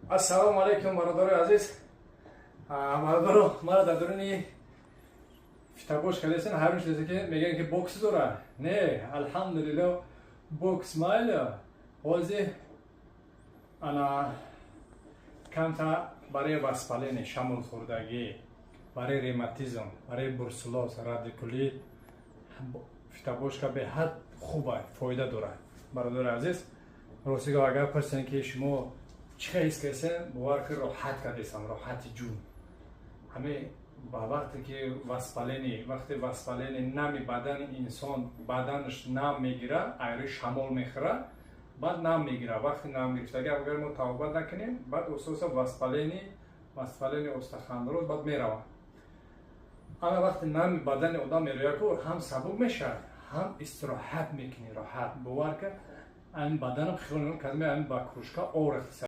Ассалому алайкум, бародарои азиз. Бародаро, мара дар дуруни фитобочка кардесен. Ҳар шудеса, ки мегӯян, ки бокс дора. Не, алҳамдулилло, бокс майла. Ҳозир ана камта барои воспаление, шамолхӯрдагӣ, барои ревматизм, барои бруцеллёз, радикулит фитобочка беҳад хуба, фоида дорад. Бародари азиз, ростиго, агар пурсен, ки шумо чӣ хел ҳис кардесен, бовар ки роҳат кардесам, роҳати ҷун. Ҳаме ба вақте ки воспаление, вақте воспаление, нами бадани инсон, баданаш нам мегира, айрӯи шамол мехӯра, баъд нам мегира. Вақти нам гирифтагӣ, агар мо тавбат накунем, баъд ососа воспаление, остеохондроз баъд меравад. Ана вақти нами бадани одам мерояку, ҳам сабук мешавад, ҳам истироҳат мекунӣ, роҳат. Бовар ка, ами баданам хиёл кардам, ами ба кружка об рехта.